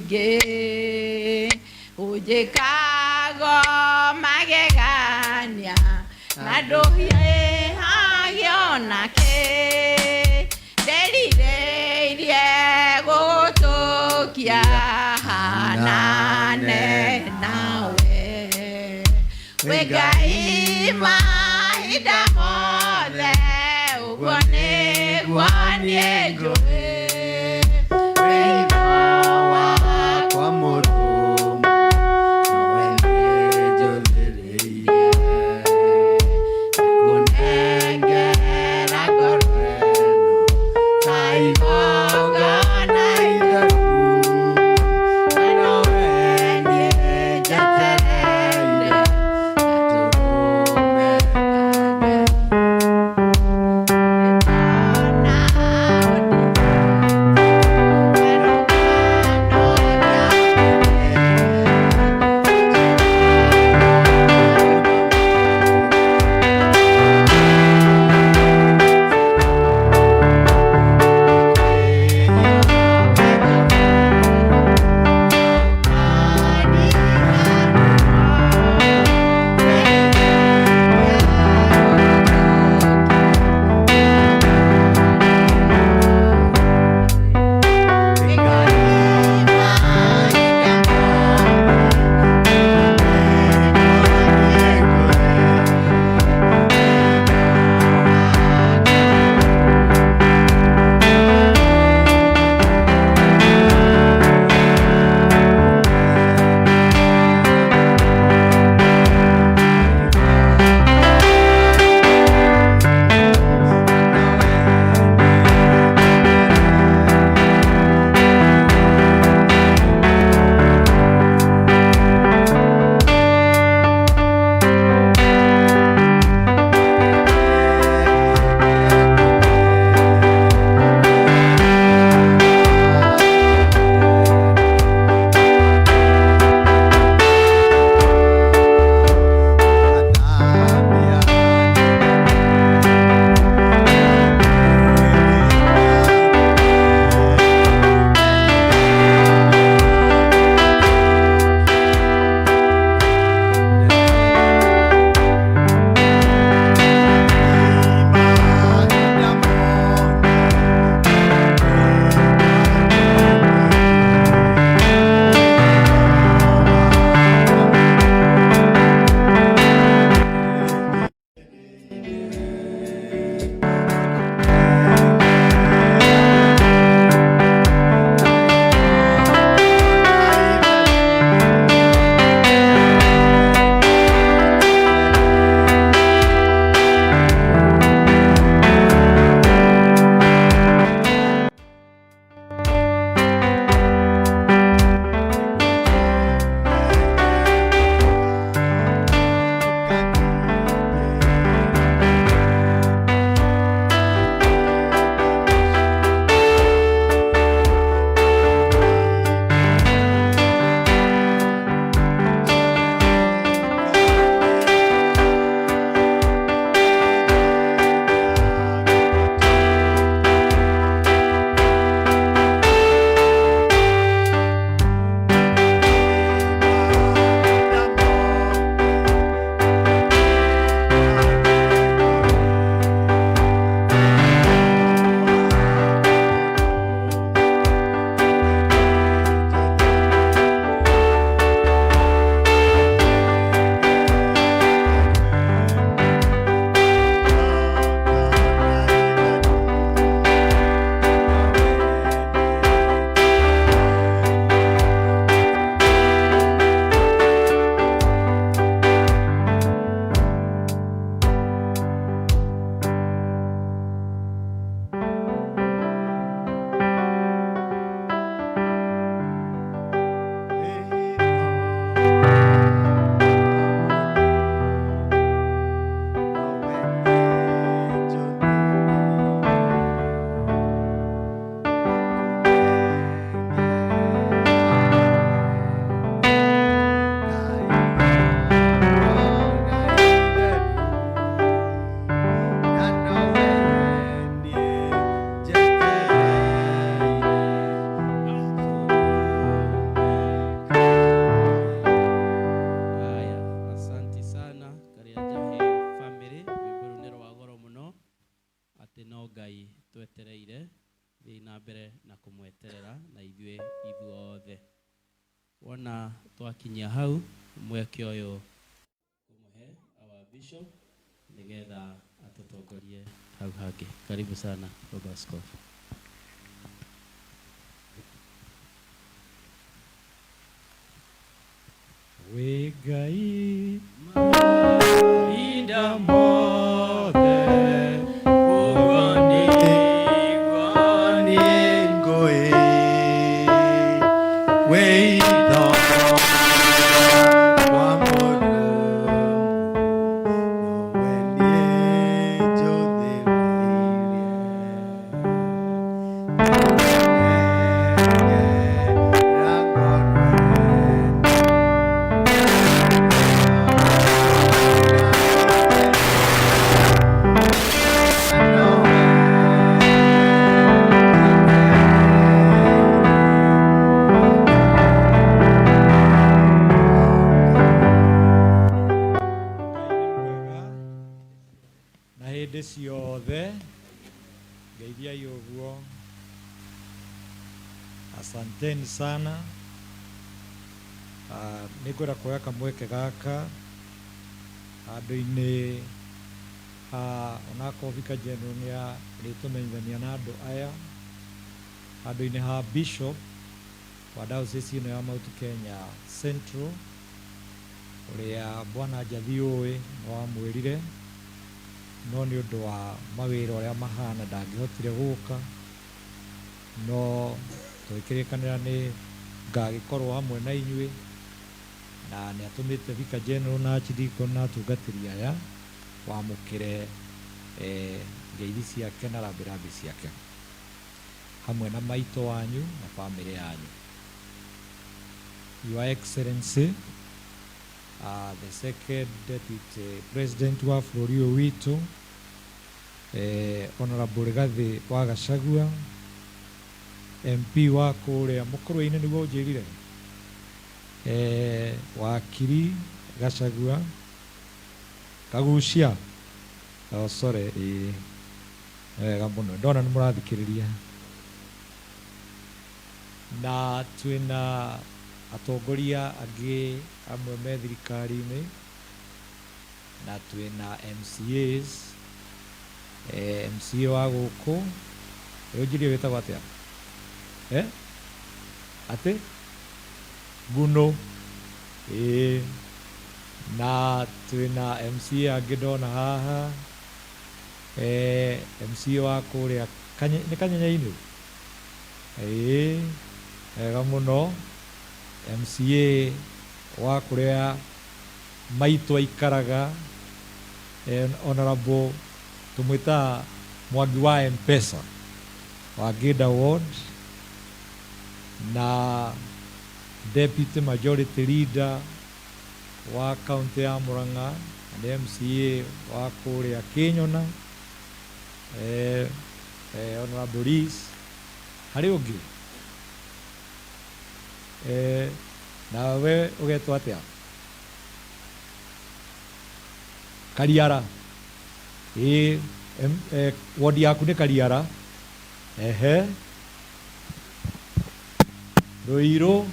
Nyingĩ ũnjĩkago magegania na ndũhiũhagio nake, nderirĩirie gũgũtũkia hanane nawe, wĩ Ngai mahinda mothe, ũguo nĩguo niĩ njũĩ. Wĩigo wakwa mũrũmu nowe nĩnjũthĩrĩirie, kũnengera ngoro ĩno ta igongona itheru, na nowe niĩ njetereire gatũrũme ka Ngai. Na Wona twakinyia hau, mweke ũyũ kũmũhe our bishop nĩgetha atũtongorie hau hangĩ. Karibu sana, Baba Askofu. Wĩ Ngai mahinda mothe, ũguo nĩguo niĩ ngũĩ. Wĩ itho wa Mũrungu, nowe niĩ njũthĩrĩirie. Nengera ngoro ĩno. Ngai nĩ mwega na hĩndĩ ciothe. Ngeithiai ũguo. Asanteni sana. Nĩ ngwenda kuoya kamweke gaka handũ-inĩ ha onakorwo Vicar General nĩ arĩtũmenyithania na andũ aya, handũ-inĩ ha Bishop wa diocese ĩno ya Mount Kenya Central, ũrĩa Bwana Njathi ũĩ nĩ wamwĩrire, no nĩ ũndũ wa mawĩra ũrĩa mahana ndangĩhotire gũka, no tũgĩkĩrĩkanĩra nĩ ngagĩkorwo hamwe na inyuĩ, na nĩ atũmĩte Vicar General na Archdeacon na atungatĩri aya wamũkĩre ngeithi ciake na rambirambi ciake hamwe na maitũ wanyu na bamĩrĩ yanyu. Your Excellency, the second deputy president wa bũrũri ũyũ witũ, Honorable Rigathi wa Gachagua, MP wa kũrĩa Mũkũrwe-inĩ nĩguo ũnjĩrire, wakiri Gachagua Kagucia, oh, sorry, ĩĩ nĩ wega mũno ndona nĩ mũrathikĩrĩria. Na twĩna atongoria angĩ amwe me thirikari-inĩ, na twĩna MCAs, MCA wa gũkũ ũnjĩrie wĩtagwo atĩa, atĩ Nguno, ĩĩ, na twĩna MCA angĩ ndona haha, MCA wa kũrĩa nĩ Kanyenya-inĩ, ĩĩ wega mũno, MCA wa kũrĩa maitũ aikaraga, Honorable tũmwĩtaga Mwangi wa M-Pesa wa Ngĩnda Ward, na Deputy Majority Leader wa kaunti ya Murang'a na nĩ MCA wa kũrĩa Kĩnyona, Honorable Rees. Harĩ ũngĩ, nawe ũgetwo atĩa? Kariara, ĩĩ, ward yaku nĩ Kariara, ehe, Ruiru.